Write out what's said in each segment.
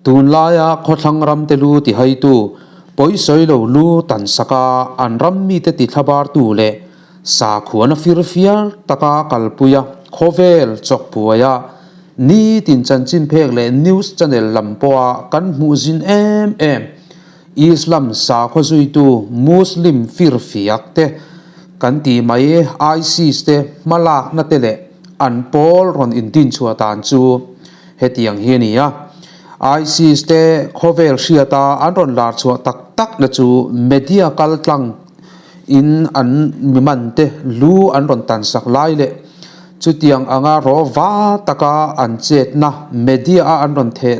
Tunlaia khawthlang ramte lu tihaitu, pawisawi lo lu tansaka an ram mite tithlabartu leh sakhuana firfiar taka kalpuia khawvel chawkpuaia nitin chanchin phek leh news channel lam pawha kan hmuh zin em em Islam sakhaw zuitu Muslim firfiak te kan tih mai ISIS te hmalakna te leh an pawl rawn indinchhuah dan chu Hetiang hi a ni a, ISIS te khawvel hriata an rawn lar chhuah tak tak na chu media kal tlang in an miman te lu an rawn tan sak lai leh chutiang anga raw va taka an chetna media a an rawn theh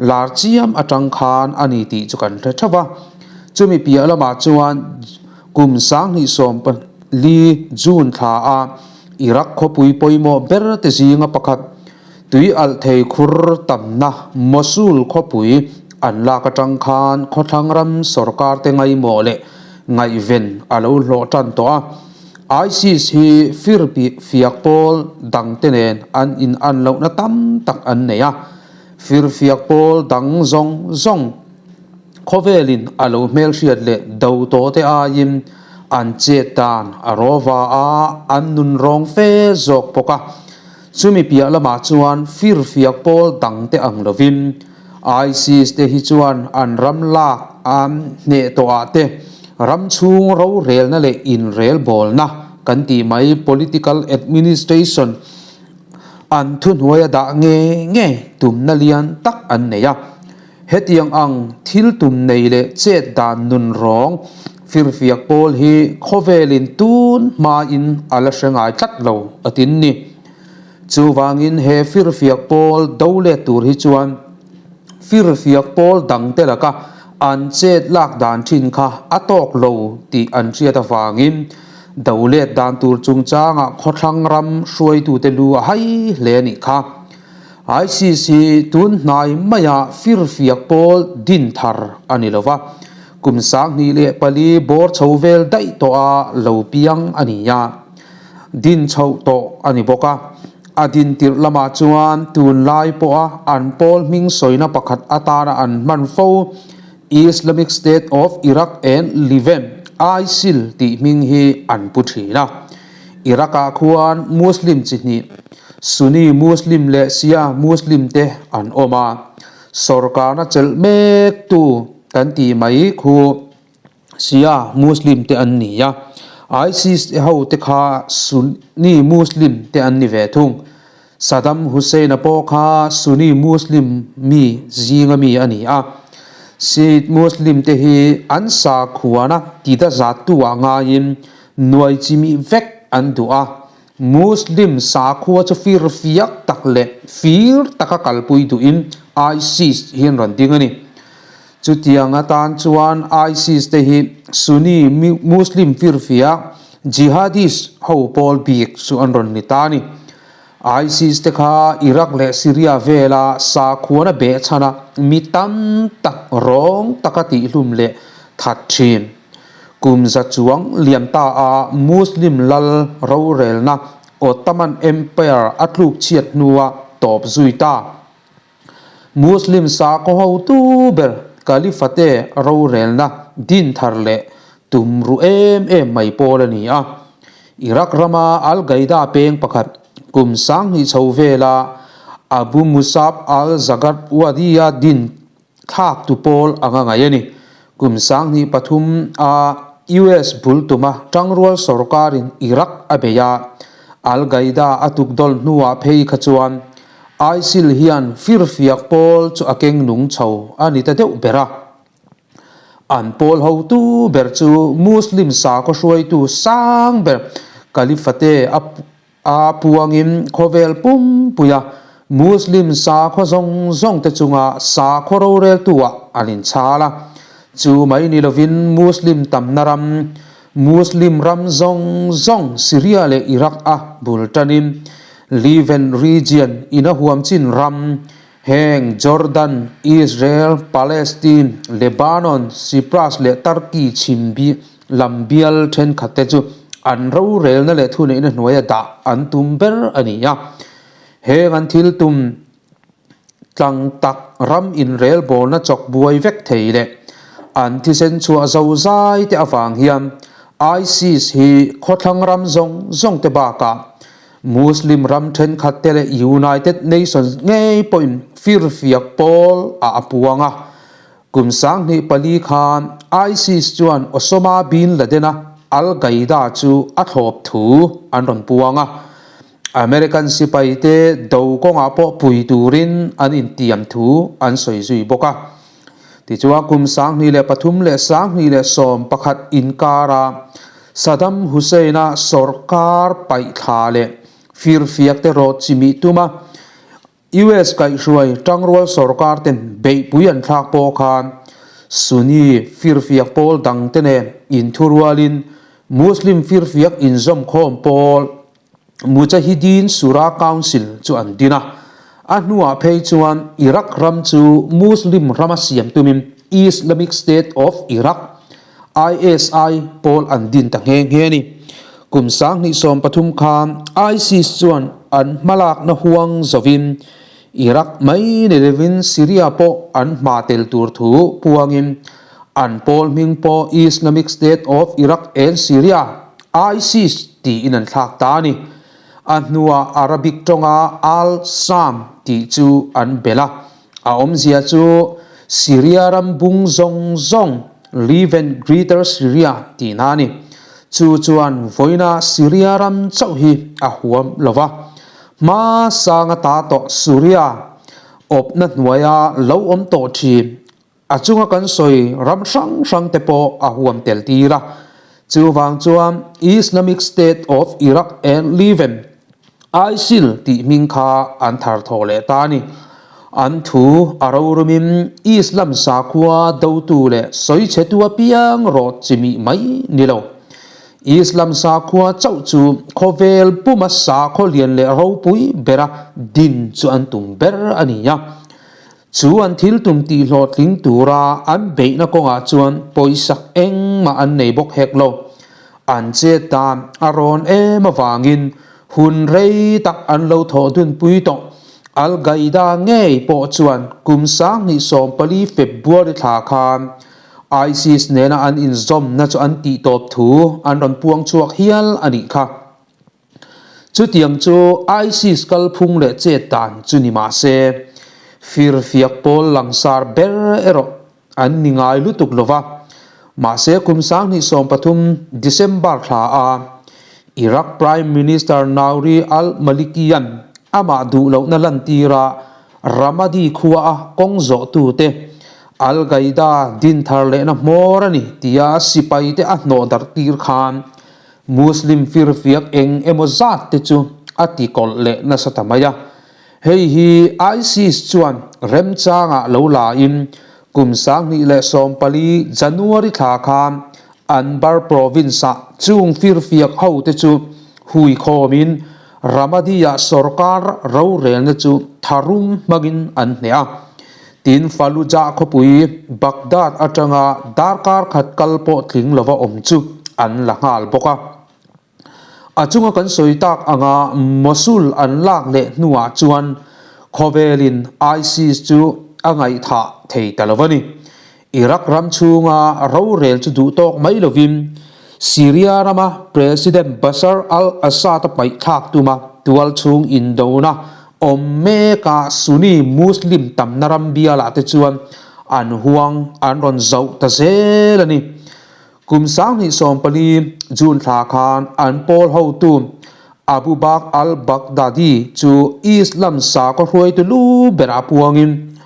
lar chiam atang khan a ni tih chu kan hre theuh va. Chumi piah lamah chuan kum 2014 June thla a Iraq khawpui pawimawh ber te zinga pakhat Tui alh thei khur tamna Mosul khawpui an lak atang khan khawthlang ram sorkar te ngaimawh leh ngaihven a lo hlawh tan tawh a. ISIS hi fir fiak pawl dang te nen an in an lohna tam tak an nei a. Fir fiak pawl dang zawng zawng khawvelin a lo hmelhriat leh do tawh te aiin an chet dan a rawva a, an nunrawng fe zawk bawk a. Chumi piah lamah chuan firfiak pawl dangte ang lovin ISIS te hi chuan an ram lak an hneh tawhah te ram chhung rorelna leh inrelbawlna kan tih mai political administration an thuhnuaia dah nge nge tumna lian tak an nei a. Hetiang ang thil tum nei leh chet dan nunrawng firfiak pawl hi khawvelin tun hmain a la hre ngai tlat lo a tin ni. Chuvangin he firfiak pawl do let tur hi chuan firfiak pawl dangte laka an chet lak dan thin kha a tawk lo tih an hriat avangin do let dan tur chungchangah khawthlang ram hruaitute lu a hai hle a nih kha. ICC tun hnai maia firfiak pawl din thar a ni lo va, kum 2004 bawr chho vel daih tawha lo piang a ni a, din chhoh tawh a ni bawk a. A din tirh lamah chuan tunlai pawha an pawl hming sawina pakhat atana an hman fo Islamic State of Iraq and Levant, ISIL, tih hming hi an pu thin a. Iraq-ah khuan Muslim chi hnih, Sunni Muslim leh Shia Muslim te an awm a. Sorkarna chelh mektu kan tih mai khu Shia Muslim te an ni a. ISIS te ho te kha Sunni Muslim te an ni ve thung. Saddam Hussein-a pawh kha Sunni Muslim mi zinga mi a ni a. Shiite Muslim te hi an sakhuana tida zattu ah ngaiin nuai chimih vek an duh a. Muslim sakhua chu fir fiak tak leh fir taka kalpui duhin ISIS hi an rawn ding a ni. Chutiang atan chuan ISIS te hi Sunni Muslim firfiak jihadist ho pawl bik chu an rawn ni ta a ni. ISIS te kha Iraq leh Syria vela sakhuana behchhana mi tam tak rawng taka tihhlum leh that thin. Kum za chuang liam ta a Muslim lal rorelna Ottoman Empire a tluk chhiat hnua tawp zui ta. Muslim sakhaw hotu ber Caliphate rorelna din thar leh tum ru em em mai pawl a ni a. Iraq rama Al-Qaeda peng pakhat kum 2000 chho vela Abu Musab al-Zaghawadi-a din thlak tu pawl anga ngaih a ni. Kum 2003 a US bul tuma tangrual sorkarin Iraq a bei a, Al-Qaeda a tukdawl hnuah phei kha chuan ISIL hian firfiak pawl chu a keng nung chho a ni ta deuh ber a. An pawl hotu ber chu Muslim sakhaw hruaitu sang ber Caliphate a a puangin khawvel pumpuia Muslim sakhaw zawng zawng te chunga sakhaw roreltu-ah an inchhal a. Chu mai ni lovin Muslim tamna ram, Muslim ram zawng zawng Syria leh Iraq a bul tanin Levant region in a huam chin ram heng Jordan, Israel, Palestine, Lebanon, Cyprus leh Turkey chhim lam bial thenkhat te chu an rorelna leh thuneihna hnuaia dah an tum ber a ni a. Heng an thil tum. Tlang tak ram inrelbawlna chawk buai vek thei leh an thisen chhuah zo zai te avang hian ISIS hi khawthlang ram zawng zawng te bakah Muslim ram thenkhat te leh United Nations ngei pawhin firfiak pawl ah a puang a. Kum 2004 khan ISIS chuan Osama bin Laden-a Al-Qaeda chu a thlawp thu an rawn puang a. American sipaite do kawngah pawh pui turin an intiam thu an sawi zui bawk a. Tichuan kum 2003 leh 2011 inkara Saddam Hussein-a sawrkar paihthla leh firfiakte rawt chimih tuma US kaihhruai tangrual sawrkar ten beihpui an thlak pawh khan Sunni firfiak pawl dangte nen inthurualin Muslim firfiak inzawmkhawm pawl Mujahideen Shura Council chu an din a. A hnuah phei chuan Iraq ram chu Muslim rama siam tumin Islamic State of Iraq, ISI, pawl an din ta nghe nghe a ni. Kum 2013 khan ISIS chuan an hmalakna huang zovin Iraq mai ni lovin Syria pawh an hma tel tur thu puangin an pawl hming pawh Islamic State of Iraq and Syria, ISIS, tiin an thlak ta a ni. A hnuah Arabic tawnga Al-Sham tih chu an belh a. A awmzia chu Syria ram bung zawng zawng, Levant Greater Syria, tihna a ni. Chu chuan vawiina Syria ram chauh hi a huam lo va. Hma sanga ta tawh Suria awpna hnuaia lo awm tawh thin a chunga kan sawi ram hrang hrang te pawh a huam tel tir a. Chuvang chuan Islamic State of Iraq and Levant, ISIL, tih hming kha an thar thawh leh ta a ni. An thu a rorumin Islam sakhua dotu leh sawichhetu apiang rawt chimih mai ni lo. Islam sakhua chauh chu khawvel puma sakhaw lian leh ropui bera din chu an tum ber a ni a. Chu an thil tum tihhlawhtling tura an beihna kawngah chuan pawisak engmah an nei bawk hek lo. An chet dan a rawn em avangin hun rei tak an lo thawh dunpui tawh. Al-Qaeda ngei pawh chuan kum 2014 February thla khan ISIS nena an inzawmna chu an tihtawp thu an rawn puang chhuak hial a nih kha. Chutiang chu ISIS kalphung leh chet dan chu ni mah se, firfiak pawl langsar ber erawh an ni ngai lutuk lo va. Mahse kum 2013 December thla a Iraq Prime Minister Nouri al-Malikian amah duh lohna lantira Ramadi khua a kawng zawhtute Al-Qaeda din thar lehna hmawr a ni tia sipaite a hnawh darh tir khan Muslim firfiak eng emaw zat te chu a ti kawlh leh nasa ta mai a. Hei hi ISIS chuan remchangah lo lain kum 2014 January thla khan Anbar province-ah chung firfiak ho te chu hui khawmin Ramadi-ah sorkar rorelna chu tharum hmangin an hneh a. Tin, Fallujah khawpui Baghdad atanga darkar khat kal pawh tling lova awm chu an la nghal bawk a. A chunga kan sawi tak anga Mosul an lak leh hnuah chuan khawvelin ISIS chu a ngaihthah thei ta lo a ni. Iraq ram chhunga rorel chu duh tawk mai lovin Syria rama President Bashar al-Assad-a paihthlak tuma tual chhung indona awm meka Sunni Muslim tamna ram bialah te chuan an huang an rawn zauh ta zel a ni. Kum 2014 June thla khan an pawl hotu Abu Bakr al-Baghdadi chu Islam sakhaw hruaitu lu berah puangin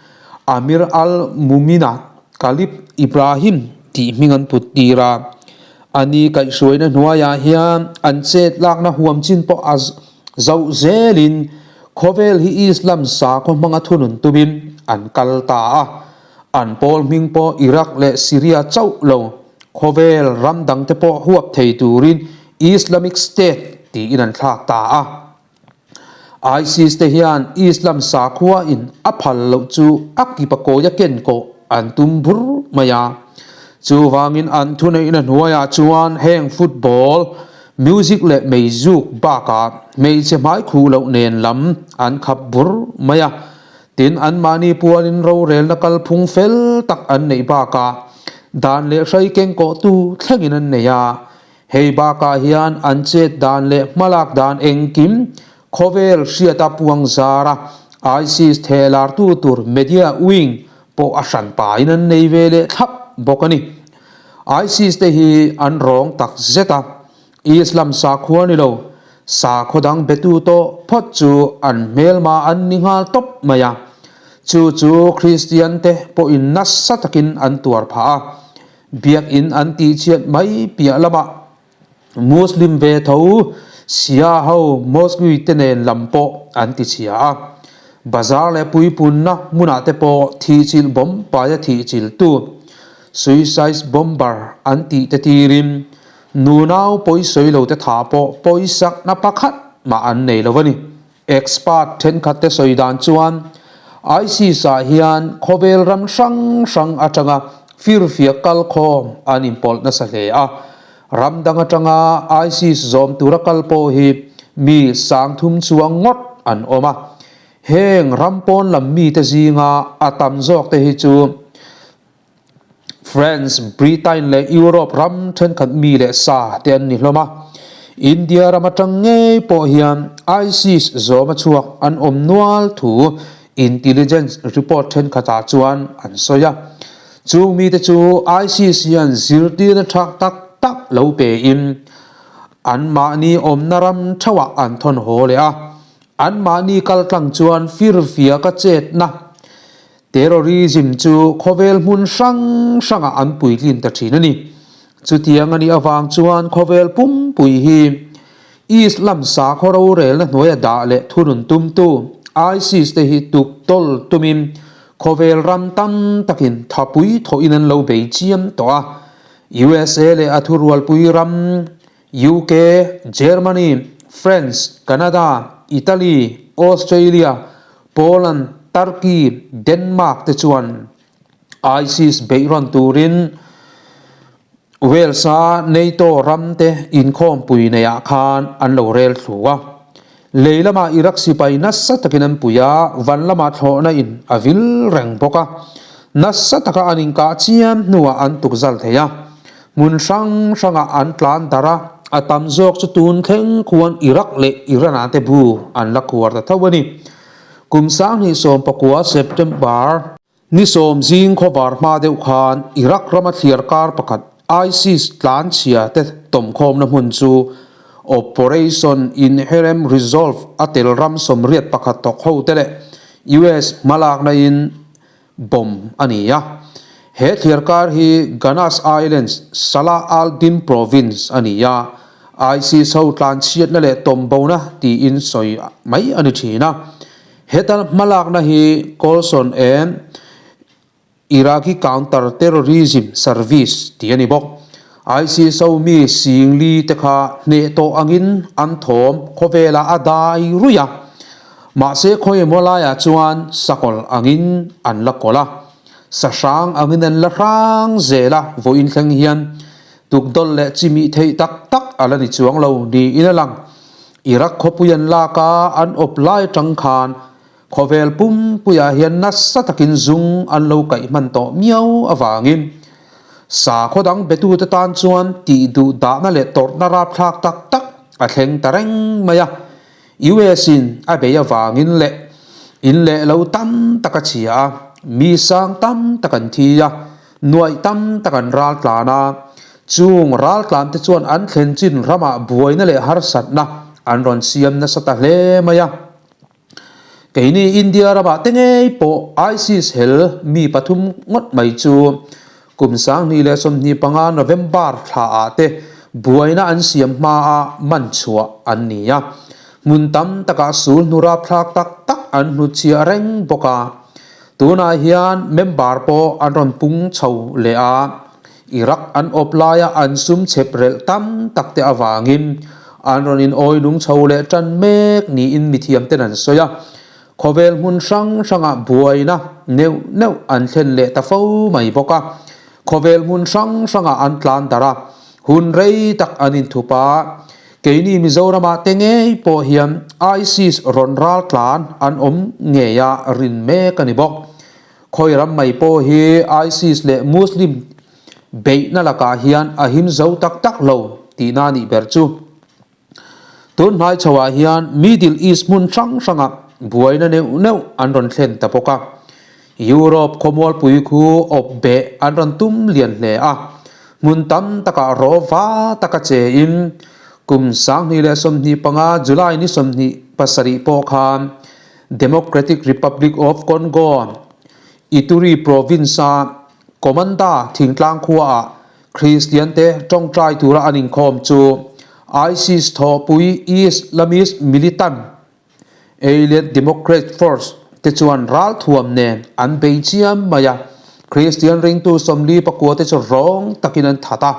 Amir al-Mumina Khalid Ibrahim tih hming an put tir a. A ni kaihhruaina hnuaiah hian an chet lakna huam chin pawh a zauh zelin khawvel hi Islam sakhaw hmanga thunun tumin an kal ta a. An pawl hming pawh Iraq leh Syria chauh lo, khawvel ram dangte pawh huap thei turin Islamic State tiin an thlak ta a. ISIS te hian Islam sakhua in a phal loh chu a kipa kawi a ken kawh an tum bur mai a. Chuvangin an thuneihna hnuaiah chuan heng football, music leh meizuk bakah hmeichhe hmaikhuh loh nen lam an khap bur mai a. Tin, anmahni pualin rorelna kalphung fel tak an neih bakah dan leh hrai kengkawhtu thlengin an nei a. Hei bakah hian an chet dan leh hmalak dan engkim khawvel hriata puang zara ISIS thehlartu tur media wing pawh a hran pahin an nei ve leh thlap bawk a ni. ISIS te hi an rawng tak zet a, Islam sakhua ni lo, sakhaw dang betu tawh phawt chu an hmelma an ni nghal tawp mai a. Chu chu Kristian te pawhin nasa takin an tuar phah a, biakinn an tihchhiat mai piah lamah Muslim ve tho Shia ho mosque te nen lam pawh an tichhia a. Bazar leh puipunna hmunah te pawh thihchilh bomb paia thihchilhtu suicide bomber an tih te tirin Nunau pawisawi lo te tha pawh pawisakna pakhat mah an nei lo a ni. Expert thenkhat te sawi dan chuan ISIS ah hian khawvel ram hrang hrang atanga firfiak kalkhawm an inpawlh nasa hle a. Ram dang atanga ISIS zawm tura kal pawh hi mi sangthum chuang ngawt an awm a. Heng ram pawn lam mite zinga a tam zawk te hi chu France, Britain leh Europe ram thenkhat mi leh sa te an ni hlawm a. India ram atang ngei pawh hian ISIS zawma chhuak an awm nual thu intelligence report thenkhatah chuan an sawi a. Chung mite chu ISIS hian zirtirna tha tak tak lo pein anmahni awmna ram theuhah an thawn haw leh a. Anmahni kaltlang chuan firfiaka chetna Terrorism chu khawvel hmun hrang hrangah an puitlin ta thin a ni. Chutiang a nih avang chuan khawvel pumpui hi Islam sakhaw rorelna hnuaia dah leh thunun tumtu ISIS te hi tuk tawl tumin khawvel ram tam takin thapui thawhin an lo bei chiam tawh a. USA leh a thurualpui ram UK, Germany, France, Canada, Italy, Australia, Poland, Turkey, Denmark te chuan ISIS beih rawn turin Wales-a NATO ram te inkhawmpui neiah khan an lo rel thlu a. Lei lamah Iraq sipai nasa takin an pui a, van lamah thlawhna in a vil reng bawk a. Nasa taka an inkah chiam hnuah an tukzal thei a. Hmun hrang hrangah an tlan darh a, a tam zawk chu tun thleng khuan Iraq leh Iran-ah te bu an la khuar ta tho a ni. Kum 2019 September ni sawm zing khawvar hma deuh khan Iraq rama thliar kar pakhat ISIS tlanchhia te tawmkhawmna hmun chu Operation Inherent Resolve a tel ram 81 thawk ho te leh US hmalakna in bomb a ni a. He thliarkar hi Ganas Islands, Salah al-Din Province a ni a, ISIS ho tlanchhiatna leh tawmbona tiin sawi mai a ni thin a. Heta hmalakna hi Colson and Iraqi Counter Terrorism Service tih a ni bawk. ISIS ho mi singli te kha hneh tawh angin an thawm khawvelah a dai ruih a. Mahse khawi emaw laiah chuan sakawlh angin an la kawlh a, sahrang angin an la hrang zel a, vawiin thleng hian tukdawlh leh chimih theih tak tak a la ni chuang lo niin a lang. Iraq khawpui an lak a, an awp lai tang khan khawvel pumpuiah hian nasa takin zung an lo kaih hman tawh miau avangin sakhaw dang betute tan chuan tih duh dahna leh tawrhna rapthlak tak tak a thleng ta reng mai a. US in a bei avangin leh in leh lo tam tak a chhia a, mi sang tam tak an thi a, nuaih tam tak an ral tlan a, chung ral tlan te chuan an thlen chin ramah buaina leh harsatna an rawn siam nasa ta hle mai a. Keini India ramah te ngei pawh ISIS hel mi pathum ngawt mai chu Kum 2025 November thla ah te buaina an siam hma a man chhuah an ni a, hmun tam takah sul hnu rapthlak tak tak an hnutchhiah reng bawk a. Tunah hian member pawh an rawn pung chho leh a, Iraq an awp laia an sum chhep relh tam tak te avangin an rawn in awi lung chho leh tan mek niin mithiam ten an sawi a. Khawvel hmun hrang hrangah buaina neuh neuh an thlen leh ta fo mai bawk a. Khawvel hmun hrang hrangah an tlan darh a, hun rei tak an inthup a. Keini Mizoramah te ngei pawh hian ISIS rawn ral tlan an awm ngei a rin mek a ni bawk. Khawi ram mai pawh hi ISIS leh Muslim beihna lakah hian a him zo tak tak lo tihna a nih ber chu. Tun hnai chhoah hian Middle East hmun hrang hrangah buaina neuh neuh an rawn thlen ta bawk a. Europe khawmualpui khu awp beh an rawn tum lian hle a, hmun tam takah rawva taka chein kum 2025 July ni 27 pawh khan Democratic Republic of Congo Ituri province-a Komanda thingtlang khuaah Kristiante tawngtai tura an inkhawm chu ISIS thawhpui Islamist militant Allied Democrat Force te chuan ralthuam nen an bei chiam mai a, Kristian ringtu 49 te chu rawng takin an that a.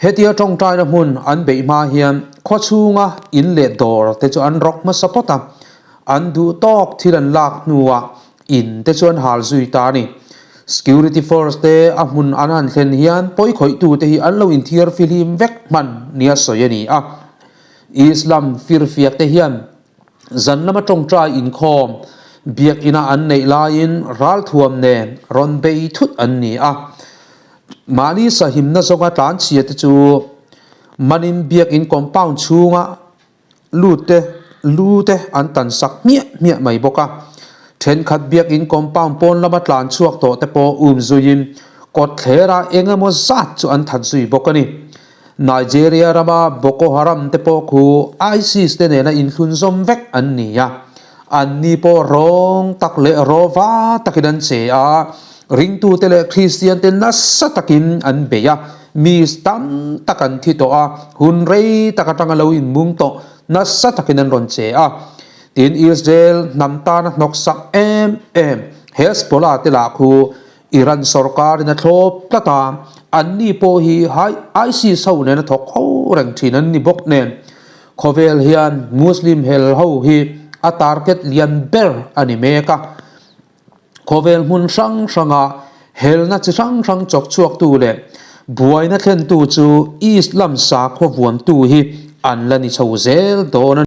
Hetia tawngtaina hmun an beih hma hian khaw chhunga in leh dawr te chu an rawk hmasa phawt a, an duh tawk thil an lak hnuah In te chuan hal zui ta a ni. Security force te a hmun an han thlen hian pawikhawihtu te hi an lo inthiar fihlim vek hman nia sawi a ni a. Islam firfiak te hian zan lama tawngtai inkhawm biakina an neih laiin ralthuam nen rawn bei thut an ni a. Mahni sahimna zawnga tlanchhia te chu manin biakin compound chhunga Lut te, lu te an tan sak hmiah hmiah mai bawk a. Thenkhat biakin compound pawn lama tlan chhuak tawh te pawh um zuiin kawt thler a eng emaw zat chu an that zui bawk a ni. Nigeria rama Boko Haram te pawh khu ISIS te nena inthlun zawm vek an ni a. Anni pawh rawng tak leh rawva takin an che a, ringtute leh Kristiante nasa takin an bei a, mi tam tak an thi tawh a, hun rei tak atanga lo inmung tawh nasa takin an rawn che a. Tin, Israel hnam tana hnawksak em em Hezbollah te lah khu Iran sorkarin a thlawp tlat a, anni pawh hi ISIS ho nena thawk ho reng thin an ni bawk nen, khawvel hian Muslim hel ho hi a target lian ber a ni mek a. Khawvel hmun hrang hranga helna chi hrang hrang chawk chhuaktu leh buaina thlentu chu Islam sakhua vuantu hi an la ni chho zel dawn a ni.